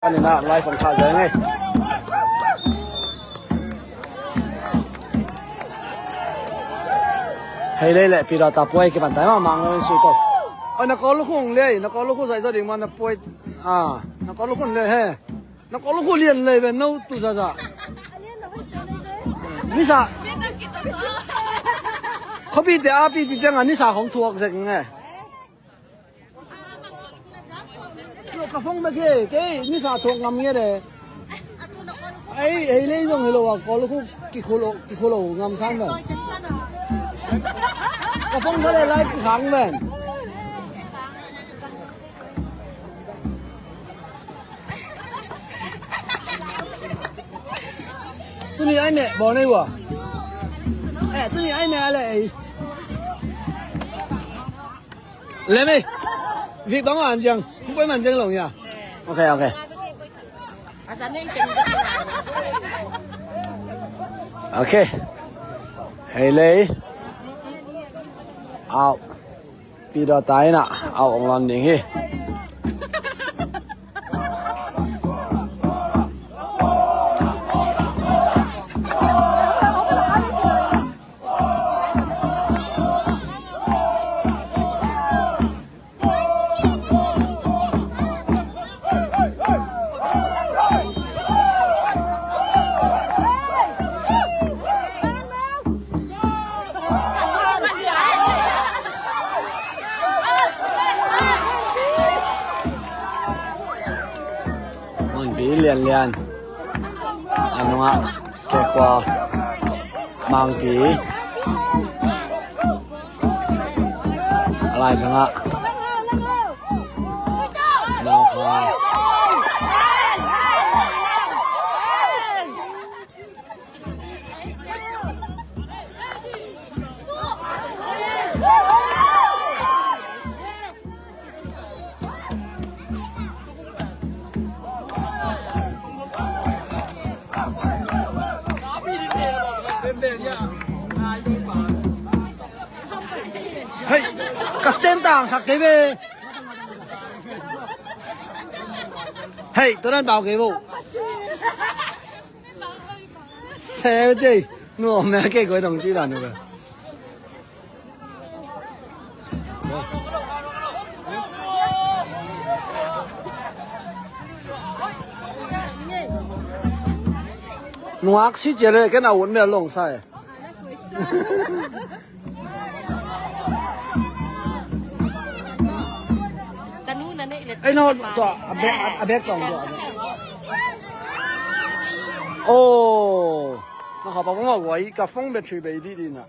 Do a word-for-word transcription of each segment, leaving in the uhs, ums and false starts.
Anina live ang kha zeng e. Hei lei le pira ta puai ki ban tai ma mang lo in su to. Oi, na ko lu khung lei, na ko lu khu zai zo ding ma na puai. A, na ko lu khung lei he. Na ko lu khu lian lei ben no tu za za. Nisa. Khopi te a pi ci ciang a nisa hong thuak zek nge. Ka phone bek hi, kei nisa thuak ngam nge de. Ei, ei lei zong hi lo a, ko lu khu kikhu lo, kikhu lo ngam san ve. Ka phone sa le live kikhang ven. Tuni ai meh bawl nei ua. Eh, tuni ai meh a le ei. Lem ei. Vik dong an ziang. Hong poi man ziang long ya. Ok, ok. Ok. Hei lei. Au. Pidawta in ah au ong lawn ding hi. Mangpi lianlian. A nungah kekua Mangpi. A lai sangah Mangkha. Hei, ka stand tang sak kei ve. Hei, tuan an pau kei vo. Sel cei. Nu om na kei koi dong ci dan nu ve. Nuak si cia le ken a wun mel long sai. Ei no, tua a bek, a bek tong tua a bek. Oh, na kha pa kong a guai ka phone battery bei di di na.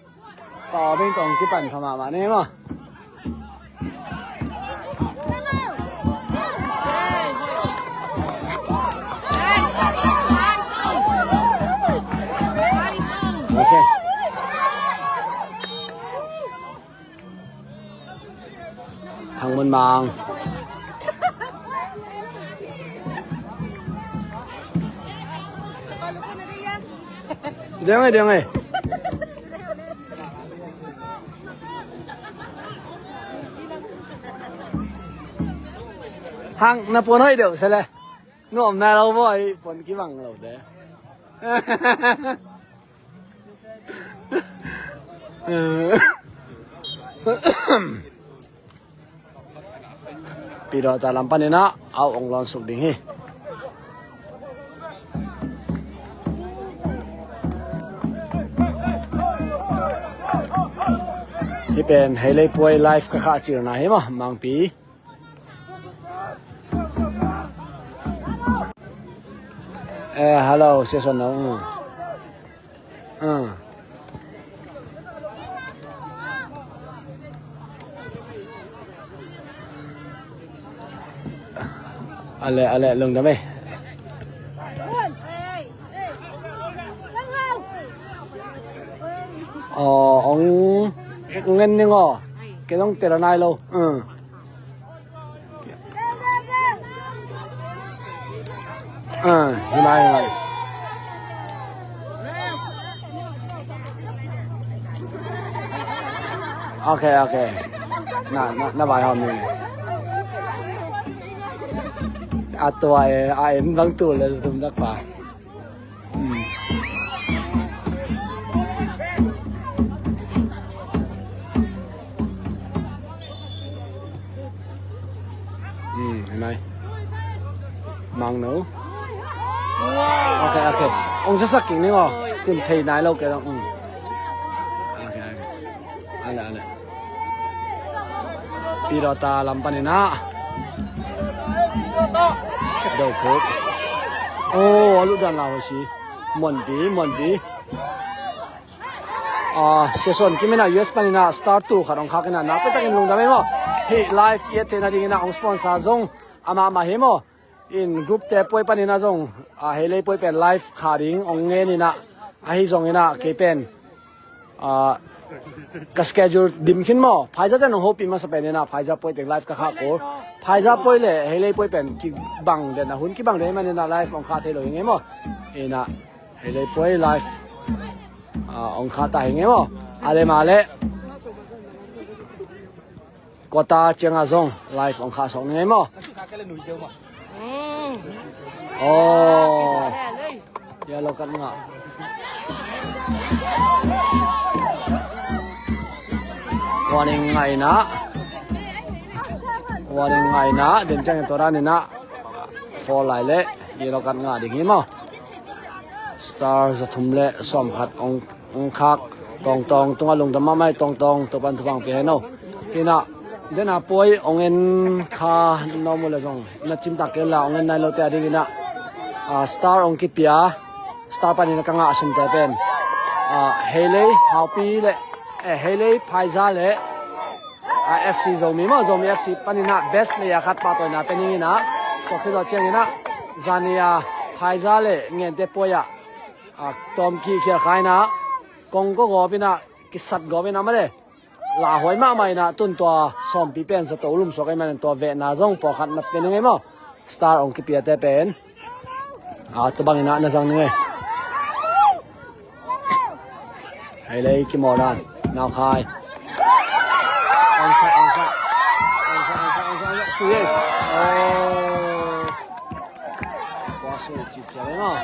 Pa beng tong kipan kha mahmah ne maw. Ok. Thang Mun Mang. Deng e, deng e. Hang na puan hoih deuh se le. Nuam na lo bo ai puan kibang lo de. Pidawta lam panin ah au ong lawn suk ding hi. Hih pen Heilei Puai live ka khah cilna hi maw, Mangpi. Eh, hello, Sia Suan No. Ah. Ale, ale, lungdam e. Aw, ong ngen ning aw. Kei zong tel a nai lo. Ah, hi mai, hi mai. Ok, ok. Na, na, na vai hawm ni. A tua e, a em bang tu le tum dak pa. Hmm. Hmm, hi mai. Mang no. Ok, ok. Ong sa sak king ni ngo. Tun thei nai lo ke dong. Hmm. Ok, ok. Ale, ale. Pilota lam panin ah. Do khuk. Oh, a lut dan la ho si. Muanpi, Muanpi. Ah, Siason Kim in ah U S panin ah star tu khat ong khak in ah nakpi takin lungdam hi maw. Hih live i et theihna dingin ah ong sponsor zong amah mah hi maw. In group te puai panin ah zong, ah, Heilei puai pen live kha ding ong ngen in ah, ahi zongin ah kei pen, ah, ka schedule dim khin maw. Phaiza ten ong hopih masa pen in ah Phaiza puai teng live ka khak uh. Phaiza puai le Heilei puai pen kibang den a, hun kibang den manin ah live ong khak thei lo hi ngei maw. In ah Heilei puai live, ah, ong khak ta hi ngei maw. Ale male. Kota ciangah zong live ong khak sawk ni ngei maw. Oh. Yellow card ngah. Warning ngah in ah. Warning ngah in ah. Den ciangin tua dan in ah foul lai leh yellow card ngah ding hi maw. Star za thum le sawm khat ong, ong khak. Tawngtawng tungah lungdam mahmah hi. Tawngtawng, Topan thupha ong pia hen o. Hi in ah, den a puai ong en kha nuam uh le zong na cimtak kei un la, ong en nai lote a dingin ah, ah, star ong kipia. Star panin ah ka ngah sumte pen, ah, Heilei Haupi le, eh, Heilei Phaiza le, ah, F C Zomi maw, Zomi F C panin ah best player khat pahtawina pia ning in ah. Tua khit zawh ciangin ah zani a Phaiza le Ngente puai ah, ah, tawmkik khial kha in ah, kong ko gawp in ah, kisat gawp in ah mah le. Lauhuai mahmah in ah, tun tua sawmpi pen zato lum suak ahih manin tua vehna zong pawlkhat na pia ning ei maw. Star ong kipiate pen, ah, tua bangin ah na zang ning ei. Hei lei kimawl dan. Naukhai. Onside, onside. Onside, onside, onside, onside. Sui ei. Oh. Kua sui cip cial ei maw.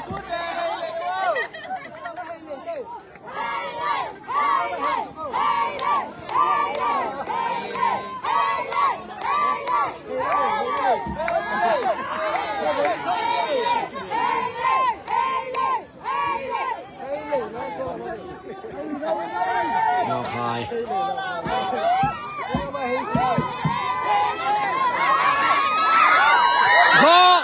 Naukhai. Goal!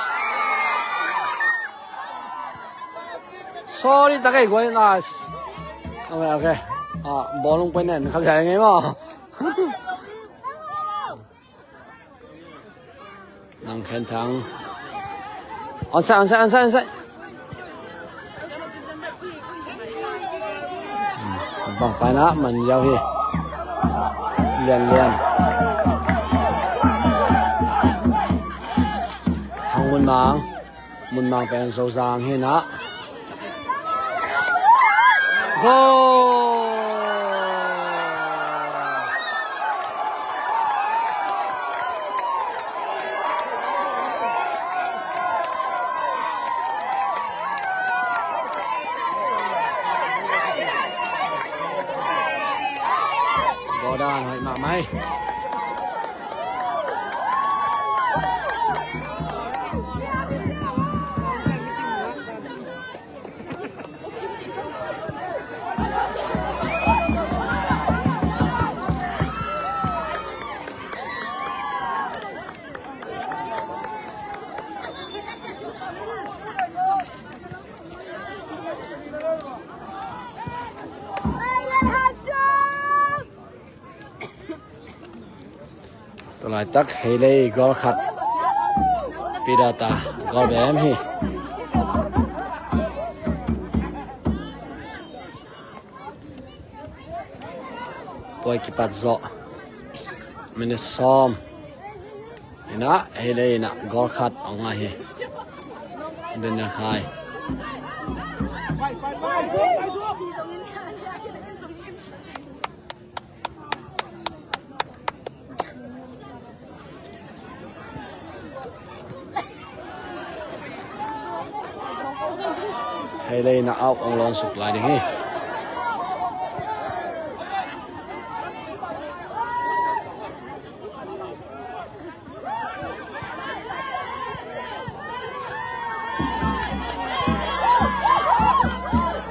Sorry, ta kei guai nas. Okay, okay. Ah, bawlung pai nen kha gai ngei maw. Nang Khen Thang. Onside, onside, onside, onside. Hmm, bang pai na man ziau hi. Lian lian. Thang Mun Mang. Mun Mang pen Zozang hi na. Goal! Goal dan hoih mahmah ei. Tua laitak Hei lei goal khat. Pidata goal bem hi. Puai kipat zawh. Minute sawm. Ina, Hei lei ina goal khat ong a hi. Daniel Khai. Hei lei na au ong lawn suk lai ding hi.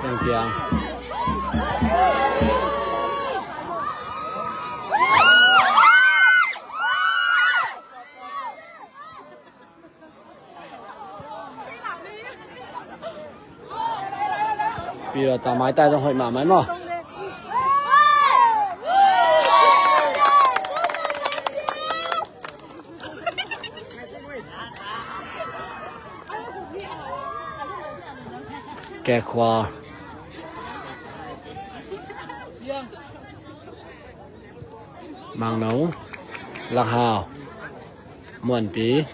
Piang piang. Pilota maitai zong hoih mahmah maw. Kekhua. Mangno. Lakhau. Muanpi.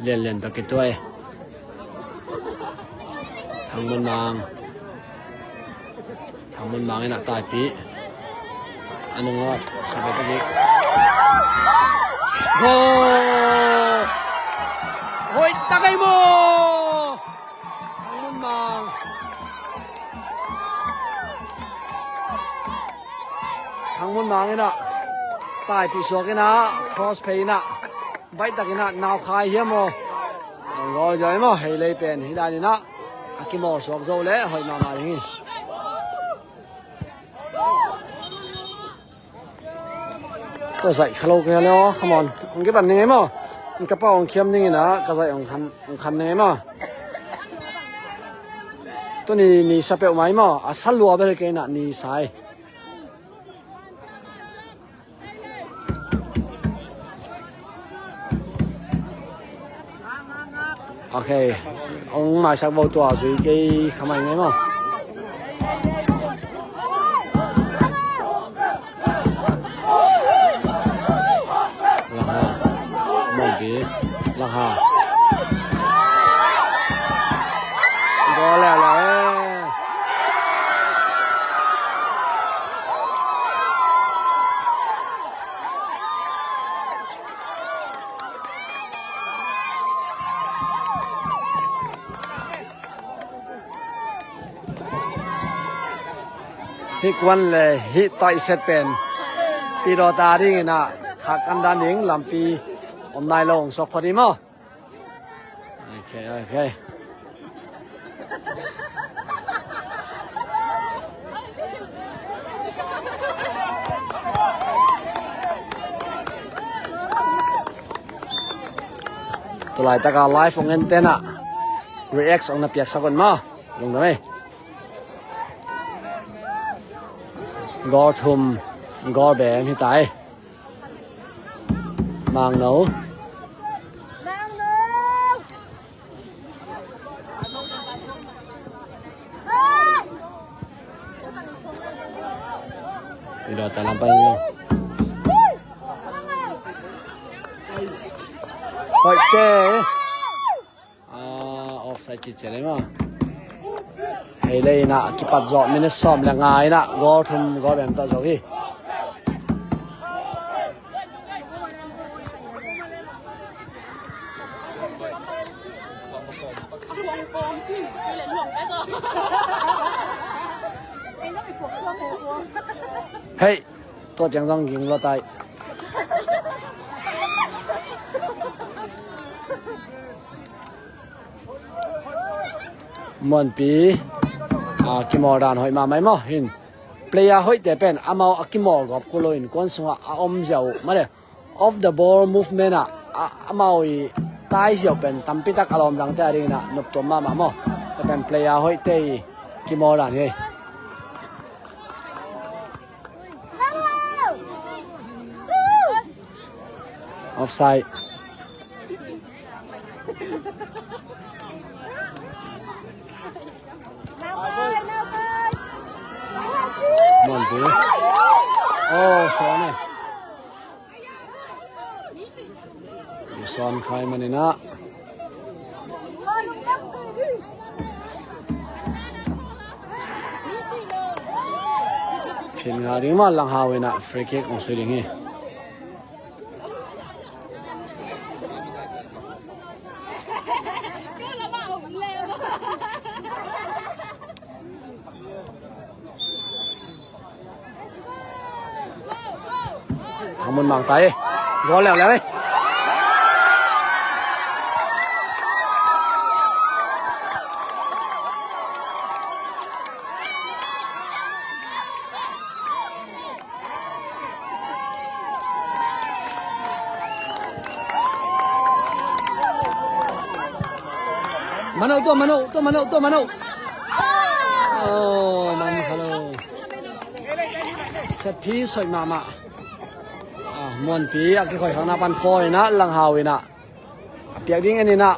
Lianlian tawh kituai. Thang Mun Mang. Thang Mun Mang in a taipih. A nungawt. Khabe tawh kik. Goal! Hoih tak ei maw! Thang Mun Mang. Thang Mun Mang in a taipih suak in a cross phei in a baih tak in a nau khai hiam maw? Goal zia ei maw? Hei lei pen hih dan in a a kimawl suak zo leh hoih mahmah ding hi. Tua zaih kha lo kei le aw, come on. Hong kipan ning ei maw? Ka pa hong khiam ning in a ka zaih hong khan, hong khan ning ei maw? Tuni ni sa peuhmah ei maw? A sa lua bel kei in a ni sa ei. Ok. Hong maisak vo tua zui kei khamai ngei maw? Langha. Mongpi. Langha. Goal leh leh. Hih kuan le hih taihset pen pilota dingin a khak kan dan ding lampi om nai lo hong suak phot hi maw? Ok, ok. Tulaitak a live hong en ten a react hong na piaksak un maw? Lungdam ei. Goal thum, goal bem hi ta ei. Mangno. I dawt a lam pai ni. Hoih te. Ah, offside cih ciang ei maw? Hei lei in a kipat zawh minute sawm le nga in a goal thum goal bem tawh zo hi. Hei, tua ciang zong ging lo tai. Muanpi, a, kimawl dan hoih mahmah ei maw? Hin player hoihte pen amau a kimawl gawp kul lo in kuan sungah a om ziau mah le. Off the ball movement ah, a, amau i tai ziau pen tampi tak a lawm dangte a dingin a noptuam mahmah maw? Tua pen player hoihte i kimawl dan hi. Offside. Muanpi. Oh, sorry. Suan khai manin ah. Phin nga ding mah Langhau in ah free kick hong sui ding hi. Thangmunmang tai. Goal leuleu ei. Mano, tua mano, tua mano, tua mano. Oh, man, hello. Set piece hoih mahmah. Ah, Muanpi a kikhoih khakna pan four in ah, Langhau in ah a piak ding en in ah,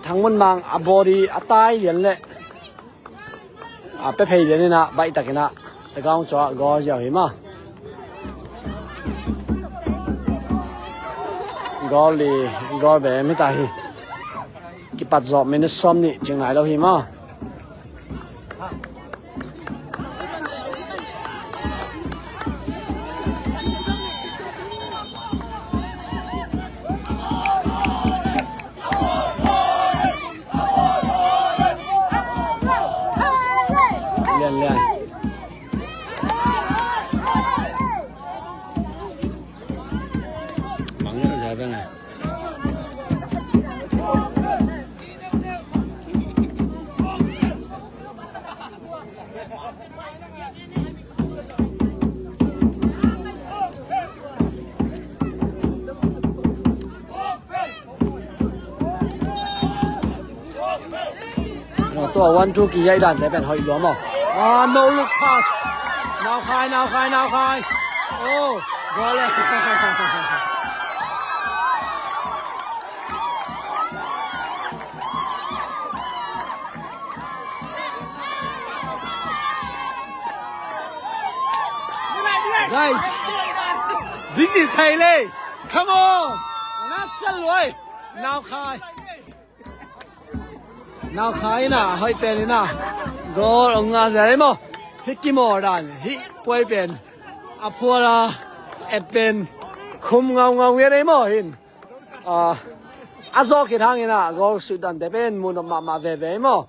Thangmunmang a body a tai lian leh a pia phei lian in ah, baih tak in ah, tagaung cua goal ziau hi maw. Goal li, goal be mi ta hi. Kipat zawh minute sawm nih cing nai lo hi maw. Lian, lian. Bang ngiat zia beng eh. Tua one two kiyaih dante pen hoih lua maw. Ah, no look pass. Naukhai, Naukhai, Naukhai. Oh, goal eh. Guys, this is Hailey. Come on. Nasa luai. Naukhai. Naukhai in ah, hoih pen in ah. Goal ong nga zia ei maw. Hih kimawl dan, hih puai pen a phual a et pen khum ngaungau ngiat ei maw hin. Ah, a zawh khit hang in ah, goal sut dante pen muhnop mahmah veve ei maw.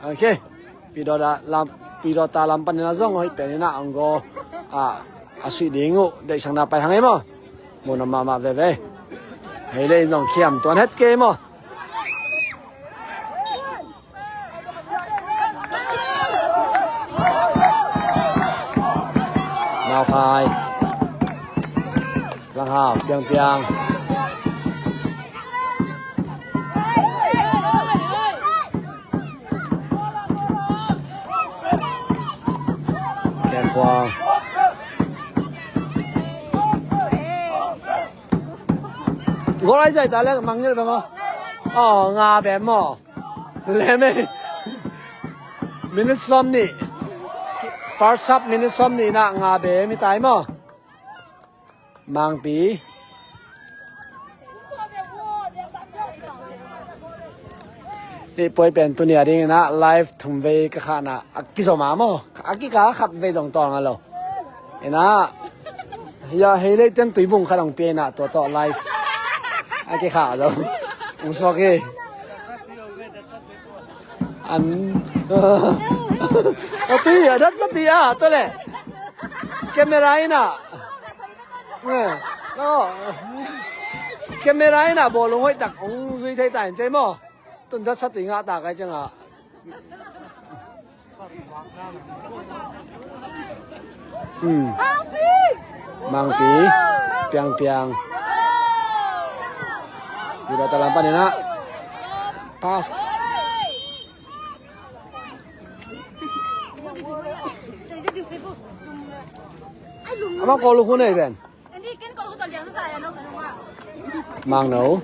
Ok. Pidawta lam, Pidawta lam panin a zong hoih pen in ah, ang goal, ah, a suih ding uh deihsakna pai hang ei maw. Muhnop mahmah veve. Hei le in zong khiam tuan het kei maw. Naukhai. Langhau, Piang Piang. Keng Khuang. Goal ai zai ta le mangngilh bang aw. Aw, nga bem maw. Lem ei. Minute sawm nih. First half minute sawm nih in ah nga bem hi ta ei maw. Mangpi. Hih puai pen tuni a ding in ah live thum vei ka khahna a kizom a maw. A kikah khat vei dong tawl nga lo. In ah, hia hei lei ten tuibung khat hong pia in ah tua tawh live a kikhah zo. Hong suak hi. An. A tui a dat sa ti a tua le. Camera in ah. Eh, no. Camera in ah bawlung hoih tak hong zui thei ta in cei maw. Tun dat sa ti ngah ta kai ciang ah. Hmm. Mangpi, Piang Piang. Pidawta lam panin ah. Pass. Ama kawl uh khu nei ven. Mangno.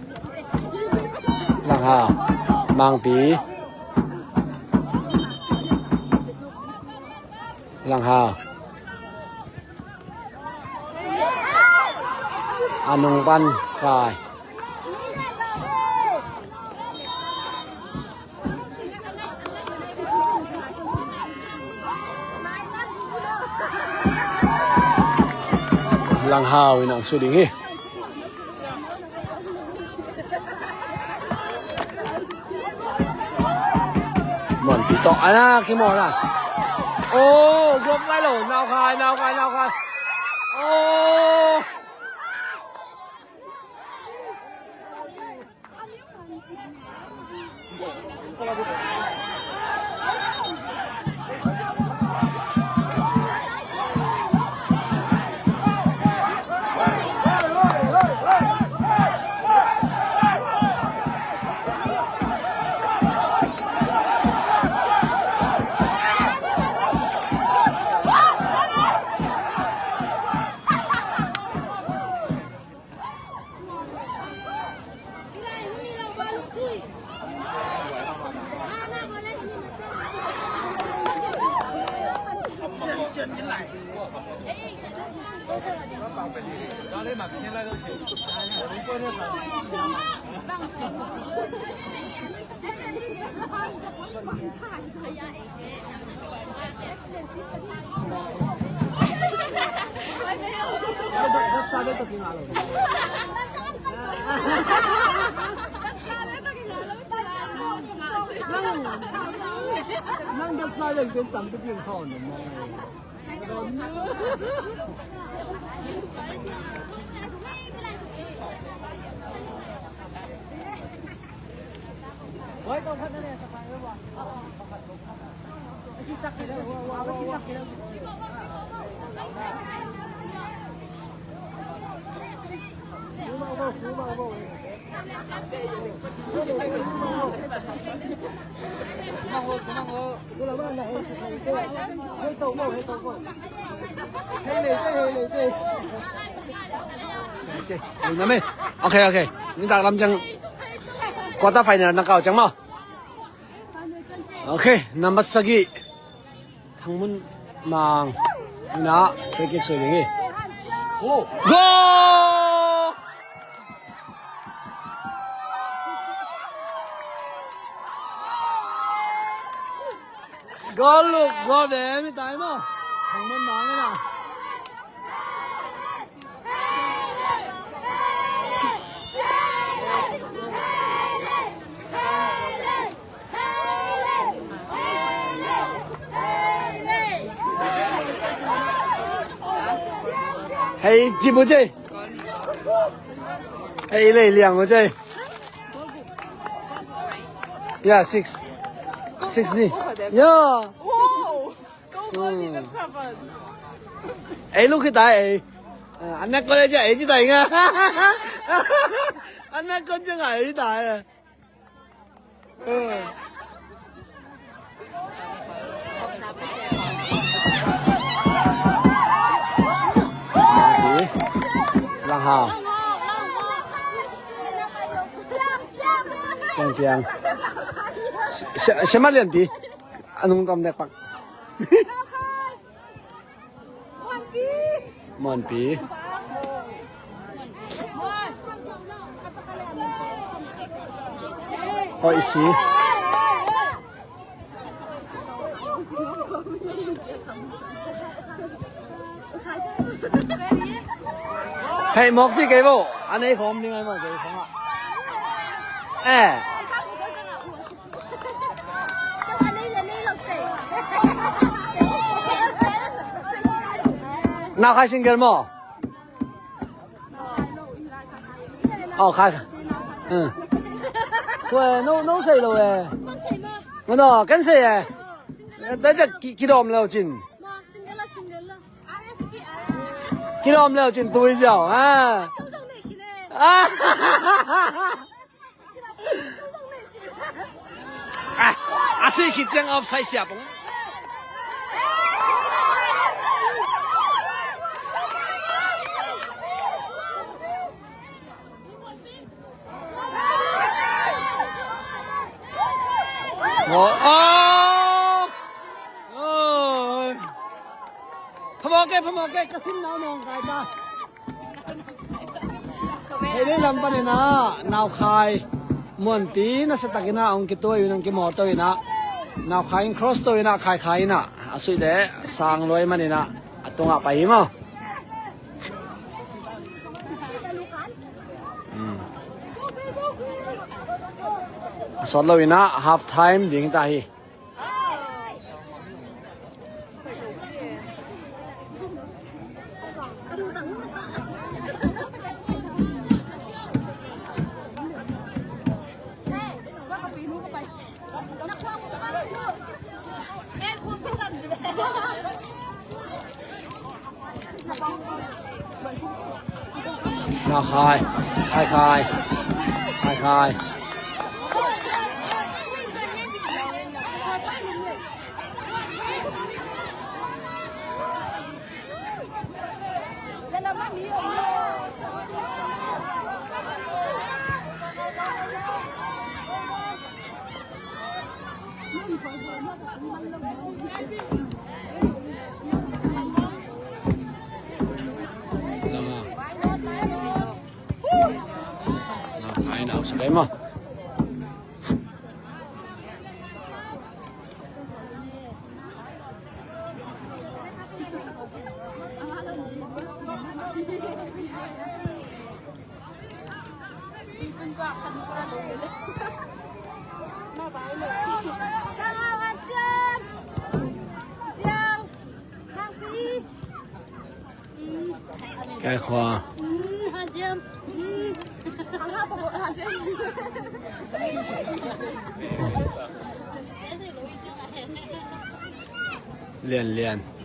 Langhau. Mangpi. Langhau. A nung pan kai. Langhau in ang su ding hi. Muanpi tawh ana kimawl a. Oh, glove lai lo. Naukhai, Naukhai, Naukhai. Oh! Nang datsa leng pen tampi pian sawn. Ok, ok. Nitak lam ciang quarter final na kau ciang maw. Ok, number sagih. Thang Mun Mang. Ina, free kick soi ding hi. Goal! Goal luk, goal ve mi tai maw. Thang Mun Mang ina. Hei, ci bu ci. Hei, lei liang bu ci. Yeah, six. Six ni. Yeah. Wow. Go, go, ni kan saban. Ei, lu kita ei. Ah, anak ko le ja ei ci tai nga. Anak ko ja ei tai. Lang hau. Piang, piang. Sia, sia ma lian pi. Anung tam nek pak. Muanpi. Hoih si. Hei, mawk ci kei bo. A nei khawm ding ai maw kei khawm ah. Eh. Nau khai single maw? Aw, khai. Tua no, no sei lo e. Mano, kan sei e. Tua ki, kidawm lo cin. Kidawm lo cin tui ziau. Ah. Ah, a sih khit ciang offside siap ung. Oh, oh. Oh. Phamawh kei, phamawh kei, ka sim nau nong kai ta. Hei, dei lam panin ah, Naukhai Muanpi nasiatakin ah hong kituak uh in ah, hong kimawhto in ah, Naukhai in cross to in ah, Khaikhai in ah a suih leh sang luai manin ah a tungah pai hi maw. Hmm. A sawt lo in ah half time ding ta hi. Na khai, khai, khai, khai, khai. Kai khua. Lian lian.